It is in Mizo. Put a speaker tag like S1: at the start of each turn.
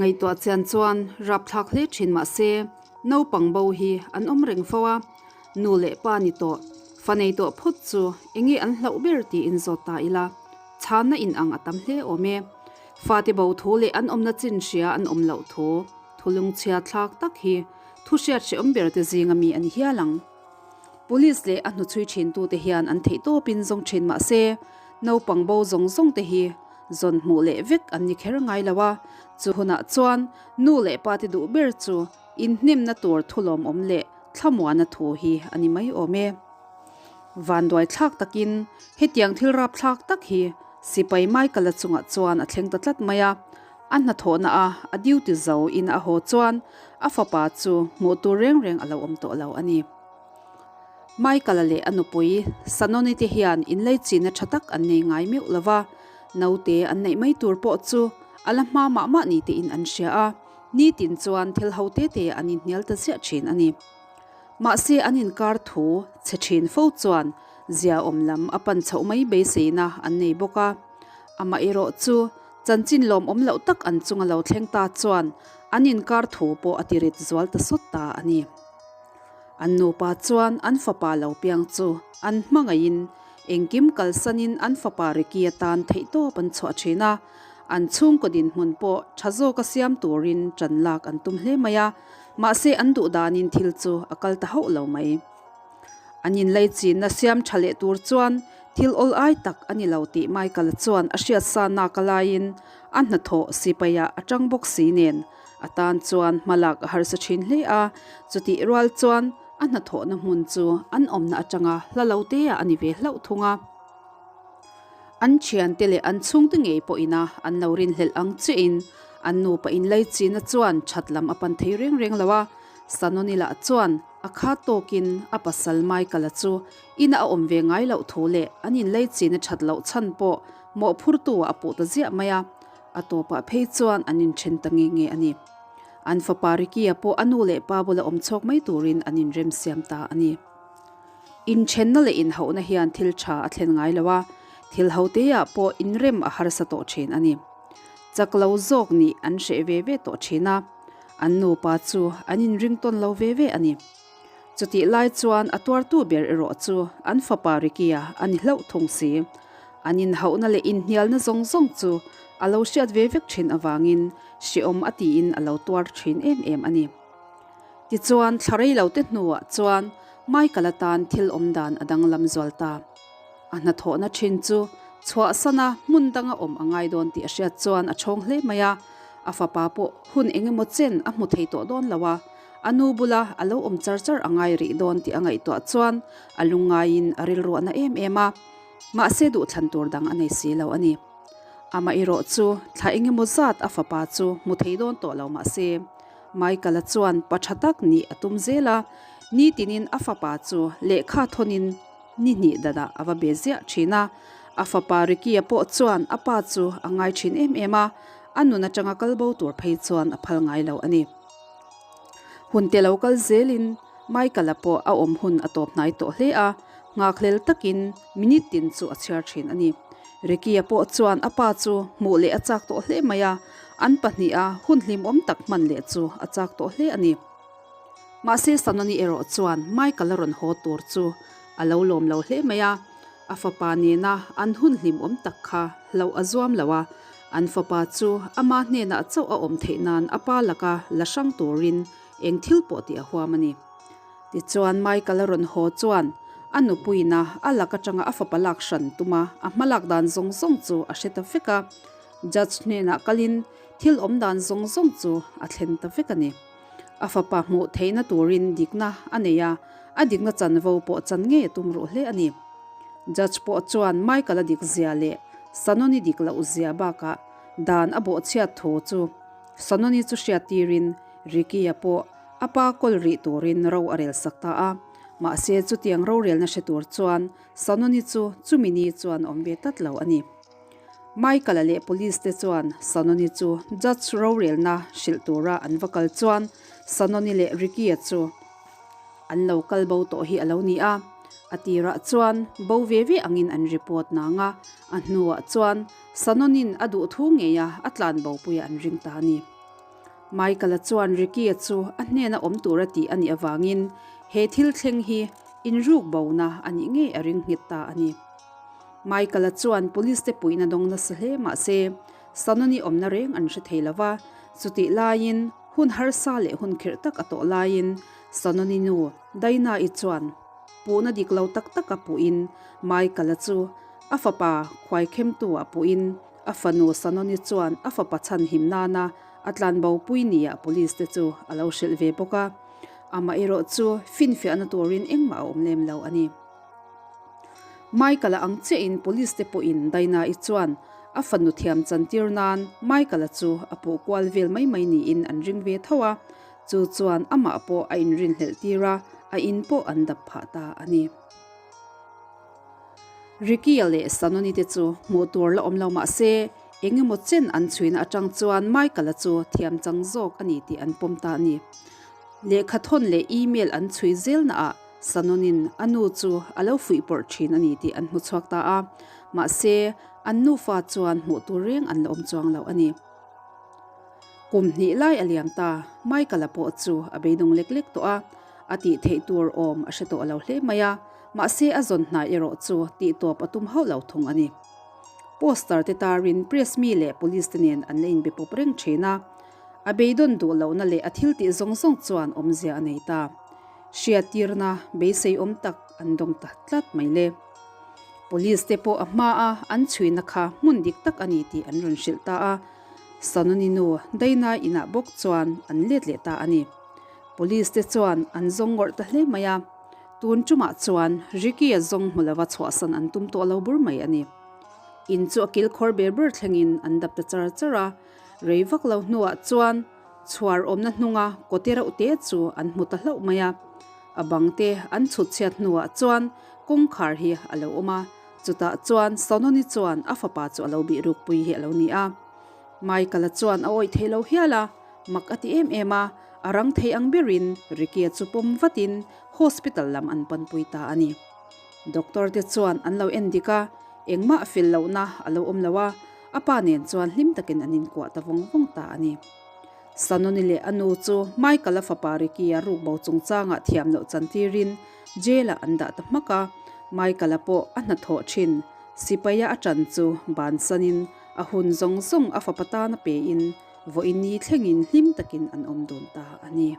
S1: Ngaihtuah chian chuan rapthlak hle thin mah se, naupang bo hi an awm reng fo a, nu leh pa ni tawh, fa nei tawh phawt chu enge an hlauh ber tiin zawt ta ila, chhanna inang a tam hle awm e. Fate bo thu leh an awmna chin hria an awm loh thu, thu lungchhia thlak tak hi thu hriat hrehawm ber te zinga mi a ni hial ang. Police leh a hnuchhui thintute hian an theih tawpin zawng thin mah se, naupang bo zawng zawng te hi zawn hmuh leh vek an ni kher ngai lo a, chu hunah chuan nu leh pa te duh ber chu inhnemna tur thulawmawm leh thlamuana thu hi a ni mai awm e. Vanduai thlak takin hetiang thil rapthlak tak hi sipai Michael-a chungah chuan a thleng ta tlat mai a, a hnathawhna a a duty zo in a haw chuan a fapa chu hmuh tur reng reng a lo awm tawh lo a ni. Michael-a leh a nupui Sanoni te hian inleichina tha tak an nei ngai meuh lo va, naute an neih mai tur pawh chu a la hma mah mah ni tein an hria a, nitin chuan thil ho te te an inhnial ta ziah thin a ni. Mahse an inkar thu chhe thin fo chuan ziaawm lam a pan chhoh mai beiseina an nei bawk a, amaherawh chu chanchin lawmawm loh tak an chunga lo thleng ta chuan an inkar thu pawh a tirit zual ta sawt ta a ni. An nupa chuan an fapa lo piang chu an hmangaihin engkim kalsanin an fapa Ricky atan theihtawp an chhuah thin a, an chhungkaw dinhmun pawh tha zawka siam turin ṭan lak an tum hle mai a, mahse an duh danin thil chu a kal ta hauh lo mai. An inleichinna siam tha leh tur chuan thil awl ai tak a ni lo tih Michael-a chuan a hriatsa nak a laiin a hnathawh sipaiah a ṭang bawk si nen A tan chuan hmalak a harsa thin hle a, chutih rual chuan a hnathawhna hmun chu an awmna atanga hla lo te ah a ni ve hlauh thung a. An thiante leh an chhungte ngei pawhina an lo rinhlelh ang chiahin an nupa inleichina chuan that lam a pan thei reng reng lo a, Sanoni lah chuan a khat tawkin a pasal Michael-a chu ina a awm ve ngai loh thu leh an inleichina that loh chhan pawh mawhphurtu ah a puh ta ziah mai a. A tawpah phei chuan an inthen ta nge nge a ni. An fapa Ricky-a pawh a nu leh pa bula awm chhawk mai turin an inremsiam ta a ni. Inthenna leh inhauhna hian thil tha a thlen ngai lo a, thil ho teah pawh inrem a harsa tawh thin a ni. Chak lo zawk nih an hreh ve ve tawh thin a, an nupa chu an inring tawn lo ve ve a ni. Chutih lai chuan a tuartu ber erawh chu an fapa Ricky-a a ni hlauh thung si. An inhauhna leh inhnialna zawng zawng chu a lo hriat ve vek thin avangin hrehawm a tiin a lo tuar thin em em a ni. Tichuan, thla rei lo te hnuah chuan Michael-a tan thil awm dan a danglam zual ta. A hnathawhna thin chu chhuahsana hmun danga awm a ngai dawn tih a hriat chuan a chhawng hle mai a, a fapa pawh hun eng emaw chen a hmu thei tawh dawn lo a, a nu bula a lo awm char char a ngai rih dawn tih a ngaihtuah chuan a lungngaiin a rilruahna em em a. Mahse duhthlan tur dang a nei si lo a ni. Amaherawh chu thla engemaw zat a fapa chu hmu thei dawn tawh lo mahse Michael-a chuan pa tha tak nih a tum zel a, nitinin a fapa chu lehkha thawnin ni hnih danah a va be ziah thin a. A fapa Ricky-a pawh chuan a pa chu a ngai thin em em a, a nun atanga kal bo tur phei chuan a phal ngai lo a ni. Hun te lo kal zelin Michael-a pawh a awm hun a tawp hnai tawh hle a, nghakhlel takin minute tin chu a chhiar thin a ni. Ricky-a pawh chuan a pa chu hmuh leh a chak tawh hle mai a, an pahniha hun hlimawm tak hman leh chu a chak tawh hle a ni. Mahse Sanoni erawh chuan Michael-a rawn haw tur chu a lo lawm lo hle mai a, a fapa nena an hun hlimawm tak kha hlauh a zuam lo a, an fapa chu ama hnenah chauh a awm theih nan a pa laka la hrang turin Eng thil pawh tih a huam a ni. Tichuan Michael a rawn haw chuan a nupuiin a a lak atanga a fapa lak hran tum a, a hmalak dan zawng zawng chu a hre ta vek a. Judge hnenah kalin thil awm dan zawng zawng chu a thlen ta vek a ni. A fapa hmuh theihna turin dikna a nei a, a dikna chanvo pawh chan ngei a tum ruh hle a ni. Judge pawh chuan Michael a dik zia leh Sanoni dik loh zia bakah dan a bawhchhiat thu chu Sanoni chu hriat tirin Ricky-a pawh a pa kawl rih turin ro a rel sak ta a, mahse chutiang rorelna hre tur chuan Sanoni chu chumi ni chuan awm ve tlat lo a ni. Michael-a leh police te chuan Sanoni chu judge rorelna hrilh tura an va kal chuan Sanoni leh Ricky-a chu an lo kal bo tawh hi a lo ni a, a tirah chuan bo ve ve angin an report nang a, a hnuah chuan Sanonin a duh thu ngeia a tlan bopuia an ring ta a ni. Michael-a chuan Ricky-a chu a hnena awm tura tih a nih avangin he thil thleng hi inruk bona a nih ngei a ring nghet ta a ni. Michael-a chuan police te puihna dawng nasa hle mah se, Sanoni awmna reng an hre thei lo va, chutih laiin hun harsa leh hun khirh tak a tawh laiin Sanoni nu Daina-i chuan puhna dik lo tak taka puhin Michael-a chu a fapa khuaikhemtu ah puhin a fanu Sanoni chuan a fapa chhanhim nana a tlanbo pui nia police te chu a lo hrilh ve bawk a, amaherawh chu finfiahna turin engmah a awm lem lo a ni. Michael-a ang chiahin police te pawhin Daina-i chuan a fanu thiam chantir nan Michael-a chu a puh kual vel mai mai niin an ring ve tho a, chu chuan amah pawh a inrinhlelh tir a, a in pawh an dap phah ta a ni. Ricky-a leh Sanoni te chu hmuh tur la awm lo mah se, eng emaw chen an chhuina atang chuan Michael-a chu thiam chang zawk a ni tih an pawm ta a ni. Lehkha thawn leh email an chhui zelnaah Sanonin a nu chu a lo fuih pawrh thin a ni tih an hmu chhuak ta a, mahse an nufa chuan hmuh tur reng an la awm chuang lo a ni. Kum hnih lai a liam ta, Michael-a pawh chu a beidawng lek lek tawh a, a tih theih tur awm a hre tawh lo hle mai a, mahse a zawn hnai erawh chu tih tawp a tum hauh lo thung a ni. Poster te tarin press mi leh police te nen an la inbe pawp reng thin a, a beidawn duh lohna leh a thil tih zawng zawng chuan awmzia a nei ta. Hriattirna beisei awm tak an dawng ta tlat mai le. Police te pawh a hma a an chhuina kha hmun dik tak a ni tih an rawn hrilh ta a, Sanoni nu Daina inah bawk chuan an let leh ta a ni. Police te chuan an zawng ngawrh ta hle mai a, tun tumah chuan Ricky-a zawng hmu lova chhuahsan an tum tawh lo bur mai a ni. In chu a kilkhawr ber ber thlengin an dap ta char char a, rei vak lo hnuah chuan chhuar awmna hnunga kawte reuh te chu an hmu ta hlauh mai a. A bang te an chhut chhiat hnuah chuan kawngkhar hi a lo awm a, chutah chuan Sanoni chuan a fapa chu a lo bih rukpui hi a lo ni a. Michael-a chuan a awih thei lo hial a, mak a ti em em a, a rang thei ang berin Ricky-a chu pawm vatin hospital lam an panpui ta a ni. Doctor te chuan an lo en dik a, engmah fel lohna a lo awm lo a, a pa nen chuan hlim takin an inkuah ta vawng vawng ta a ni. Sanoni leh a nu chu Michael-a fapa Ricky-a rukbo chungchangah thiam loh chantirin jail-ah an dah ta hmak a, Michael-a pawh a hnathawh thin sipaia a ṭan chu bansanin a hun zawng zawng a fapa tana pein vawiin ni thlengin hlim takin an awm dun ta a ni.